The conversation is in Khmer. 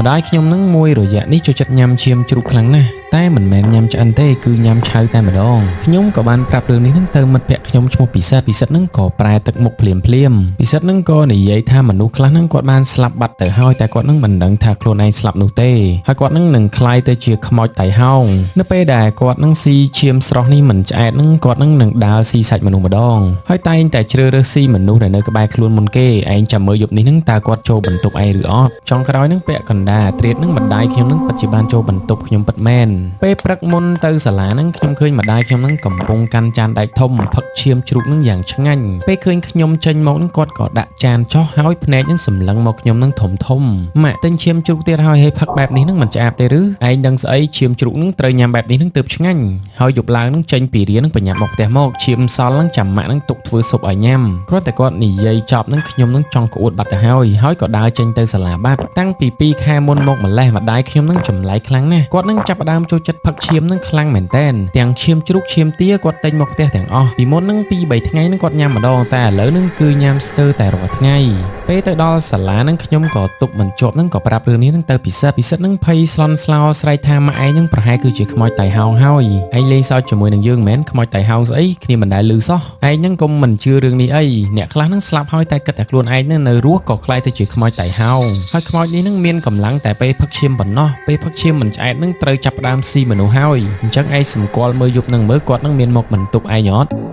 ម្ដាយខ្ញុំនឹងមួយរយៈនេះចូលចិត្តញ៉ាំឈាមជ្រូកខ្លាំងណាស់តែមិនមែនញ៉ាំឆ្អិនទេគឺញ៉ាំឆៅតែម្ដងខ្ញុំក៏បានប្រាប់រឿងនេះនឹងទៅមិត្តភក្តិខ្ញុំឈ្មោះពិសិដ្ឋពិសិដ្ឋនឹងក៏ប្រែទឹកមុខភ្លាមភ្លាមពិសិដ្ឋនឹងក៏និយាយថាមនុស្សខ្លះនឹងគាត់បានស្លាប់បាត់ទៅហើយតែគាត់នឹងមិនដឹងថាខ្លួនឯងស្លាប់នោះទេហើយគាត់នឹងនឹងក្លាយទៅជាខ្មោចតៃហោងនៅពេលដែលគាត់នឹងស៊ីឈាមស្រស់នេះមិនឆ្អែតនឹងគាត់នឹងនឹងដើរស៊ីសាច់មនុស្សម្ដងហើយតែងតែជ្រើសរើសស៊ីមនុស្សដែលនៅក្បែរខ្លួនមុនគេឯងចាំមើលយប់នេះនឹងតើគាត់ចូលបន្ទប់ឯងឬអត់ចុងក្រោយនឹងពាក់កណ្ដាលត្រៀតនឹងម្ដាយខ្ញុំនឹងពិតជាបានចូលបន្ទប់ខ្ញុំពិតមែនពេលព្រឹកមុនទៅសាលានឹងខ្ញុំឃើញម្ដាយខ្ញុំនឹងកំពុងកាន់ចានដែកធំផឹកឈាមជ្រូកនឹងយ៉ាងឆ្ងាញ់ពេលឃើញខ្ញុំចេញមកនឹងគាត់ក៏ដាក់ចានចុះហើយភ្នែកនឹងសម្លឹងមកខ្ញុំនឹងធំធំម៉ាក់ទិញឈាមជ្រូកទៀតហើយឲ្យផឹកបែបនេះនឹងមិនឆ្អាបទេឬឯងដឹងស្អីឈាមជ្រូកនឹងត្រូវញ៉ាំបែបនេះនឹងទើបឆ្ងាញ់ហើយយប់ឡើងនឹងចេញពីរៀននឹងប្រញាប់មកផ្ទះមកឈាមសល់នឹងចាំម៉ាក់នឹងទុកធ្វើស៊ុបឲ្យញ៉ាំគ្រាន់តែគាត់និយាយចប់នឹងខ្ញុំនឹងចង់ក្អួតបាត់ទៅហើយហើយក៏ដើរចេញទៅសាលាបាត់តាំងពី2ខែមុនមកម្លេះម្ដាយខ្ញុំនឹងចម្លែកខ្លាំងណាស់គាត់នឹងចាប់ផ្ដើមចូលចិត្តផឹកឈាមនឹងខ្លាំងមែនតែនទាំងឈាមជ្រូកឈាមទាគាត់ទិញមកផ្ទះទាំងអស់ពីមុននឹង2 3ថ្ងៃនឹងគាត់ញ៉ាំម្ដងតែឥឡូវនឹងគឺញ៉ាំស្ទើរតែរាល់ថ្ងៃពេលទៅដល់សាលានឹងខ្ញុំក៏ទប់មិនជាប់នឹងក៏ប្រាប់រឿងនេះនឹងទៅពិសិដ្ឋពិសិដ្ឋនឹងភ័យស្លន់ស្លោស្រែកថាម៉ាក់ឯងនឹងប្រហែលគឺជាខ្មោចតៃហោងហើយឯងលេងសើចជាមួយនឹងយើងមែនខ្មោចតៃហោងស្អីគ្នាមិនដែលឮសោះឯងនឹងកុំមិនជឿរឿងនេះអីអ្នកខ្លះនឹងស្លាប់ហើយតែគិតតែខ្លួនឯងនឹងនៅរស់ក៏ក្លាយទៅជាខ្មោចតៃហោងហើយខ្មោចនេះនឹងមានកម្លាំងតែពេលផឹកឈាមប៉ុណ្ណោះពេលផឹកឈាមមិនឆ្អែតនឹងត្រូវចាប់ផ្ដើមស៊ីមនុស្សហើយអញ្ចឹងឯងសម្គាល់មើលយប់នឹងមើលគាត់នឹងមានមកបន្ទប់ឯងអត់។